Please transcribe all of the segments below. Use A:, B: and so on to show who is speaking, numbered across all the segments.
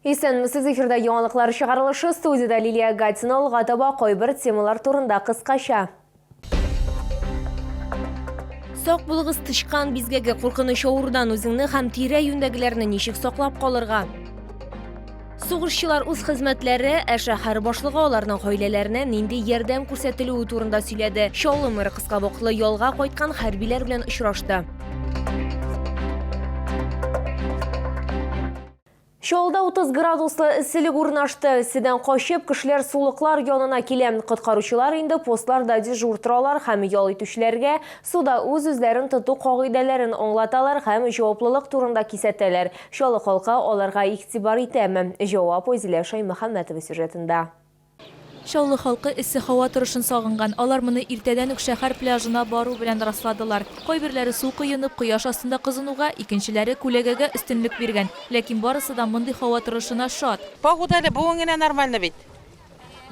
A: Исәнмесез, эфирда яңалыклар чыгарылышы, студиядә Лилия Гатина. Алга таба кайбер темалар турында кыскача. Сак булыгыз, тычкан бизгәге куркыныч авырудан үзеңне һәм тирә-юньдәгеләрне ничек саклап калырга? Сугышчылар үз хезмәтләре, ә шәһәр башлыгы аларның гаиләләренә нинди ярдәм күрсәтелүе турында сөйләде. Чаллы мэры кыска вакытлы ялга кайткан хәрбиләр белән очрашты. Чаллыда 30 градуслы эсселек урнашты. Эсседән качып, кешеләр сулыклар янына килә. Коткаручылар инде постларда дежур торалар һәм ял итүчеләргә суда үз-үзләрен тоту кагыйдәләрен аңлаталар һәм җаваплылык турында кисәтәләр. Чаллы халкы аларга игътибар итәме? Җавап Айзилә Шәймөхәммәтова сюжетында.
B: Чаллы халкы эссе һава торышын сагынган. Алар моны иртәдән үк шәһәр пляжына бару белән расладылар. Кайберләре су коенып, кояш астында кызынуга, икенчеләре күләгәгә өстенлек биргән. Ләкин барысы да мондый һава торышына шат.
C: Погода әле бүген генә нормально бит.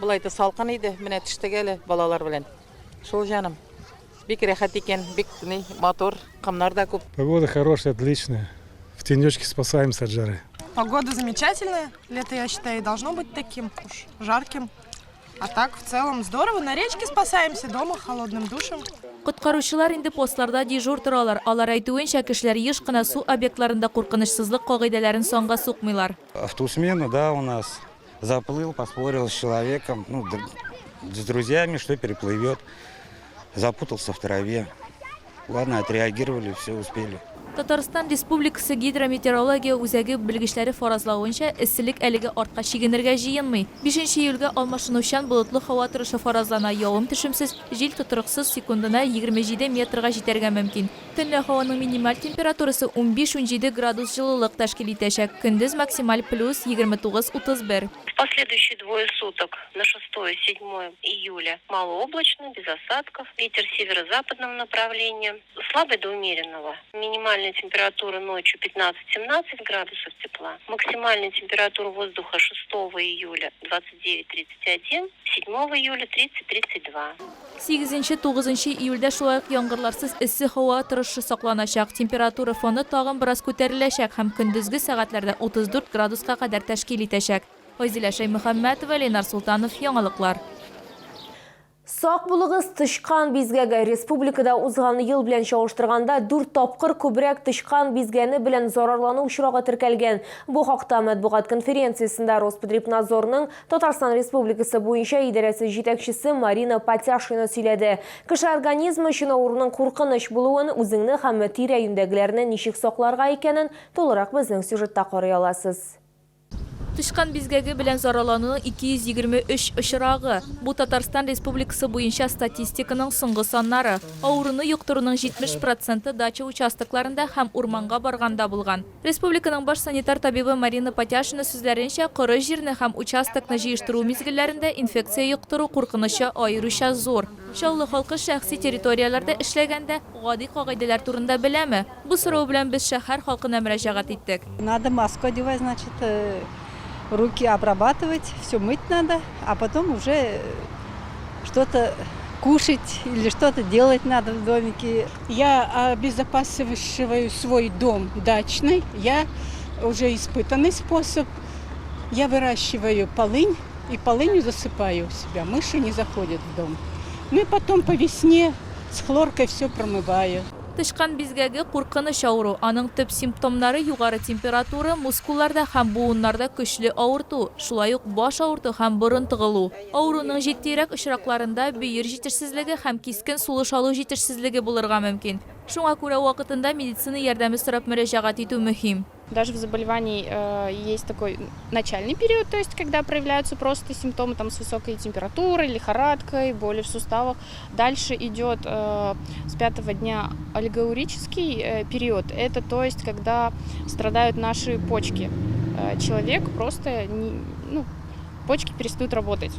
C: Болай да салкын иде, менә төштек әле балалар белән. Шул, җаным. Бик рәхәт икән, бик ни, матур, комнар да күп.
D: Погода хорошая, отличная. В тенечке спасаемся от жары.
E: Погода замечательная. Лето, я считаю, и должно быть таким уж жарким. А так, в целом, здорово. На речке спасаемся, дома холодным душем.
B: Коткаручылар инде постларда дежур торалар. Алар әйтүенчә, кешеләр еш кына су объектларында куркынычсызлык кагыйдәләрен санга сукмыйлар.
F: В ту смену, да, у нас заплыл, поспорил с человеком, ну, с друзьями, что переплывет. Запутался в траве. Ладно, отреагировали, все успели.
B: Татарстан Республикасы Гидрометеорология үзәге белгечләре фаразлавынча, эсселек әлегә артка чигенергә җыенмый. Бишенче июльгә алмашынучан болытлы һава торышы фаразлана, явым-төшемсез, җил тотрыксыз, секундына 27 метрга җитәргә мөмкин. Төнлә һаваның минималь температурасы унбиш-унҗиде градус җылылык тәшкил итәчәк, көндез максималь плюс 29-31.
G: В последующие двое суток на шестое, седьмое июля малооблачно, без осадков, ветер северо-западного направления, слабый до умеренного. Минимальная температура ночью 15-17 градусов тепла, максимальная температура воздуха 6 июля 29-31, 7 июля 30-32.
B: Сигезенче, тугызынчы июльдә шулай ук яңгырларсыз эссе һава торышы сакланачак, температура фоны тагын бераз күтәреләчәк һәм көндезге сәгатьләрдә 34 градуска кадәр тәшкил итәчәк. Айзилә Шәймөхәммәтова, Ленар Солтанов, Яңалыклар.
A: Сак булыгыз, тычкан бизгәге! Республикада узган ел белән чагыштырганда дүрт тапкыр күбрәк тычкан бизгәне белән зарарлану очрагы теркәлгән. Бу хакта матбугат конференциясендә Роспотребнадзорның Татарстан Республикасы буенча идарәсе җитәкчесе Марина Патяшина сөйләде. Кеше организмы өчен авыруның куркыныч булуын, үзеңне һәм тирә-юньдәгеләрне ничек сакларга икәнен тулырак безнең сюжетта карый аласыз.
B: Тычкан бизгәге белән зарарлануның 223 очрагы. Бу Татарстан Республикасы буенча статистиканың соңгы саннары. Авыруны йоктыруның 70 проценты дача участокларында һәм урманга барганда булган. Республиканың баш санитар табибы Марина Патяшина сүзләренчә, коры җирне һәм участокны җыештыру мизгелләрендә инфекция йоктыру куркынычы аеруча зур. Чаллы халкы шәхси территорияләрдә эшләгәндә гади кагыйдәләр турында беләме? Бу сорау белән без шәһәр халкына мөрәҗәгать иттек.
H: Надо маску одевать, значит, руки обрабатывать, все мыть надо, а потом уже что-то кушать или что-то делать надо в домике.
I: Я обезопасиваю свой дом дачный. Я уже испытанный способ. Я выращиваю полынь и полынью засыпаю у себя. Мыши не заходят в дом. Ну и потом по весне с хлоркой все промываю.
B: Тычкан бизгәге, куркыныч авыру. Аның төп симптомнары, югары температура, мускулларда һәм буыннарда көчле авырту, шулай ук баш авырту һәм борын тыгылу. Авыруның җитдиерәк очракларында бөер җитешсезлеге һәм кискен сулыш алу җитешсезлеге булырга мөмкин. Шуңа күрә вакытында медицина ярдәме сорап мөрәҗәгать итү мөһим.
J: Даже в заболевании есть такой начальный период, то есть когда проявляются просто симптомы там с высокой температурой, лихорадкой, боли в суставах. Дальше идет с пятого дня олигоурический период, это то есть когда страдают наши почки. Человек просто не, ну, почки перестают работать,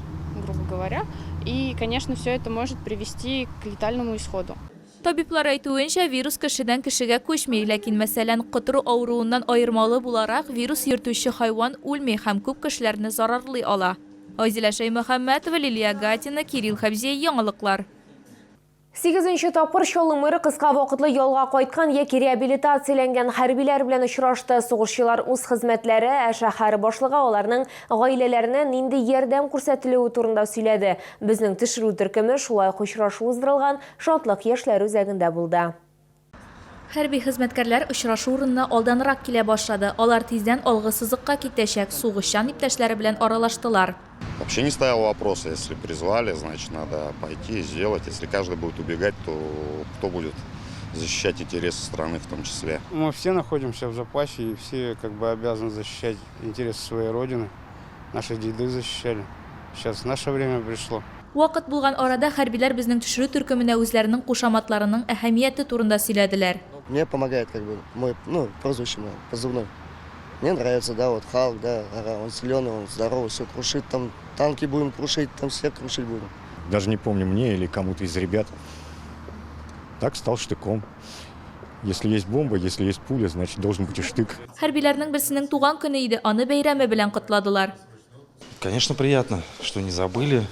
J: грубо говоря. И, конечно, все это может привести к летальному исходу.
B: Табиблар әйтүенчә, вирус кешедән кешегә күчми, ләкин, мәсәлән, котыру авыруыннан аермалы буларак, вирус йөртүче хайван үлми һәм күп кешеләрне зарарлый ала. Айзилә Шәймөхәммәтова, Лилия Гатина, Кирилл Хәбзиев, Яңалыклар.
A: Сигезенче тапкыр Чаллы мэры кыска вакытлы ялга кайткан яки реабилитацияләнгән хәрбиләр белән очрашты. Сугышчылар үз хезмәтләре, ә шәһәр башлыгы аларның гаиләләренә нинди ярдәм күрсәтелүе турында сөйләде. Безнең төшерү төркеме шулай ук очрашу уздырылган Шатлык яшьләр үзәгендә булды.
B: Хәрби хезмәткәрләр очрашу урынына алданрак килә башлады. Алар тиздән алгы сызыкка китәчәк, сугышчан иптәшләре белән аралаштылар.
K: Вообще не стоял вопроса, если призвали, значит надо пойти и сделать. Если каждый будет убегать, то кто будет защищать интересы страны в том числе?
L: Мы все находимся в запасе и все как бы обязаны защищать интересы своей родины. Наши деды защищали. Сейчас наше время пришло.
B: Вакыт булган арада хәрбиләр безнең төшерү төркеменә үзләренең кушаматларының әһәмияте турында сөйләделәр.
M: Мне помогает как бы мой, ну, прозвище мое, позывной. Мне нравится, да, вот Халк, да, ага, он зеленый, он здоровый, все крушит, там танки будем крушить, там всех крушить будем.
N: Даже не помню, мне или кому-то из ребят. Так стал штыком. Если есть бомба, если есть пуля, значит должен быть и штык.
B: Хәрбиләрнең берсенең туган көне иде, аны бәйрәме белән котладылар.
O: Конечно, приятно, что не забыли.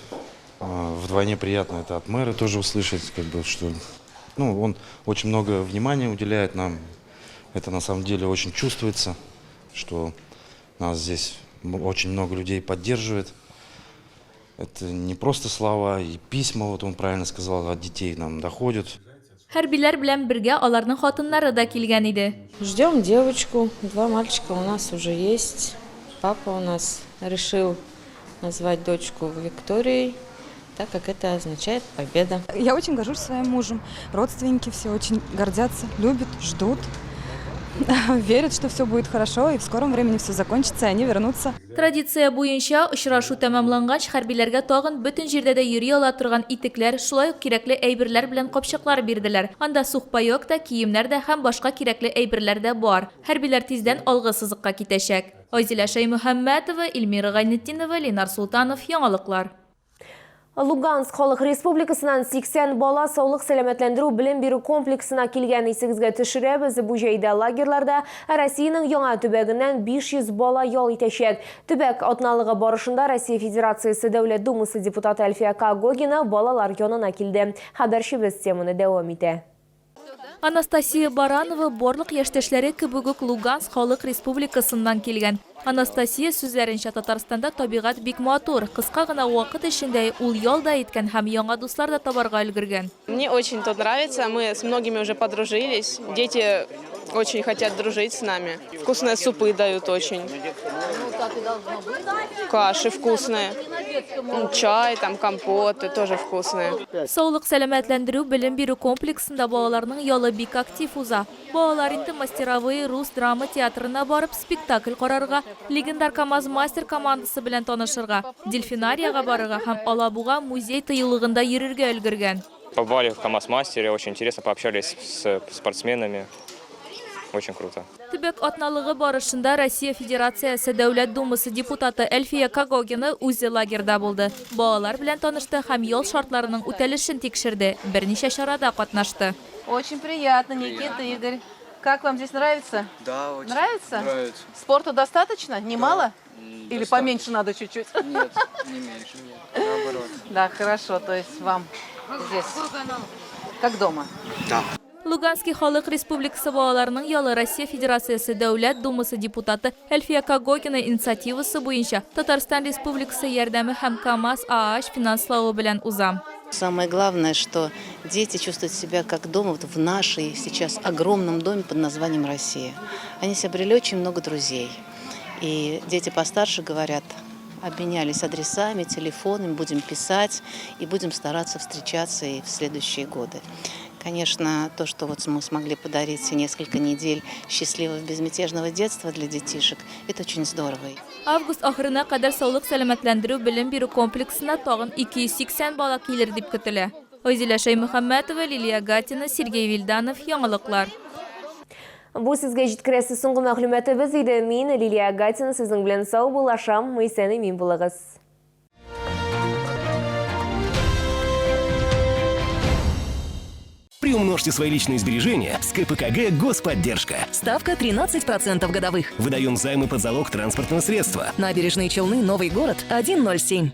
O: Вдвойне приятно это от мэра тоже услышать, как бы, что ну, он очень много внимания уделяет нам. Это на самом деле очень чувствуется, что нас здесь очень много людей поддерживает. Это не просто слова и письма, вот он правильно сказал, от детей нам доходят.
B: Хәрбиләр белән бергә аларның хатыннары да килгән иде.
P: Ждем девочку. Два мальчика у нас уже есть. Папа у нас решил назвать дочку Викторией, так как это означает победа.
Q: Я очень горжусь своим мужем. Родственники все очень гордятся, любят, ждут, верят, что все будет хорошо и в скором времени все закончится, и они вернутся.
B: Традиция буенча, очрашу тәмамлангач, хәрбиләргә тагын бөтен җирдә дә йөри ала торган итекләр, шулай ук кирәкле әйберләр белән капчыклар бирделәр. Анда сухпаек та, киемнәр дә һәм башка кирәкле әйберләр дә бар. Хәрбиләр тиздән алгы сызыкка китәчәк. Айзилә Шәймөхәммәтова, Эльмира Гайнетдинова, Ленар Солтанов, Яңалыклар.
A: Луганск халык республикасыннан 80 бала саулык сәламәтләндерү белем бирү комплексына килгән. Исегезгә төшерәбез, бу җәйдә лагерьларда Россиянең яңа төбәгеннән 500 бала ял итәчәк. Төбәк атналыгы барышында Россия Федерациясе Дәүләт Думасы депутаты Әлфия Когогина балалар янына килде. Хәбәрчебез теманы дәвам итә.
B: Анастасия Баранова барлык яшьтәшләре кебек үк Луганск халык республикасыннан килгән. Анастасия сүзләренчә, Татарстанда табигать бик матур. Кыска гына вакыт эчендә ул ял да иткән һәм яңа дуслар да табарга өлгергән.
R: Мне очень тут нравится, мы с многими уже подружились, дети очень хотят дружить с нами. Вкусные супы дают очень, каши вкусные, чай, там компоты тоже вкусные.
B: Саулык сәламәтләндерү белем бирү комплексында балаларның ялы бик актив уза. Балалар инде Мастеровые рус драма театрына барып спектакль карарга, легендар КАМАЗ-мастер командасы белән танышырга, дельфинариягә барырга һәм Алабуга музей-тыюлыгында йөрергә өлгергән.
S: Побывали в КАМАЗ-мастере, очень интересно, пообщались с спортсменами. Очень круто.
B: Төбәк атналыгы барышында Россия Федерациясе Дәүләт Думасы депутаты Әлфия Когогина үзе лагерьда булды. Балалар белән танышты һәм ял шартларының үтәлешен тикшерде, берничә чарада катнашты.
C: Очень приятно, Никита, Игорь. Как вам здесь нравится?
T: Да, очень.
C: Нравится?
T: Нравится.
C: Спорта достаточно? Немало? Или
T: Достаточно.
C: поменьше надо чуть-чуть?
T: Нет, не меньше. Наоборот.
C: Да, хорошо. То есть вам здесь как дома?
T: Да.
B: Луганский халык республикасы балаларының ялы Россия Федерациясе Дәүләт Думасы депутаты Әлфия Когогина инициативасы буенча Татарстан Республикасы ярдәме һәм КАМАЗ ААҖ финанславы белән уза.
U: Самое главное, что дети чувствуют себя как дома вот в нашей сейчас огромном доме под названием Россия. Они приобрели очень много друзей. И дети постарше говорят, обменялись адресами, телефонами, будем писать и будем стараться встречаться и в следующие годы. Конечно, то, что вот мы смогли подарить несколько недель счастливого безмятежного детства для детишек, это очень здорово.
B: Август ахырына кадәр саулык сәламәтләндерү белем бирү комплексына тагын 280 бала килер дип көтелә. Айзилә Шәймөхәммәтова, Лилия Гатина, Сергей Вильданов, Яңалыклар.
A: Бу сезгә җиткерәсе соңгы мәгълүматыбыз иде. Мин, Лилия Гатина, сезнең белән саубуллашам. Исән-имин булыгыз.
V: Приумножьте свои личные сбережения с КПКГ «Господдержка».
W: Ставка 13% годовых.
V: Выдаем займы под залог транспортного средства.
W: Набережные Челны, Новый город, 107.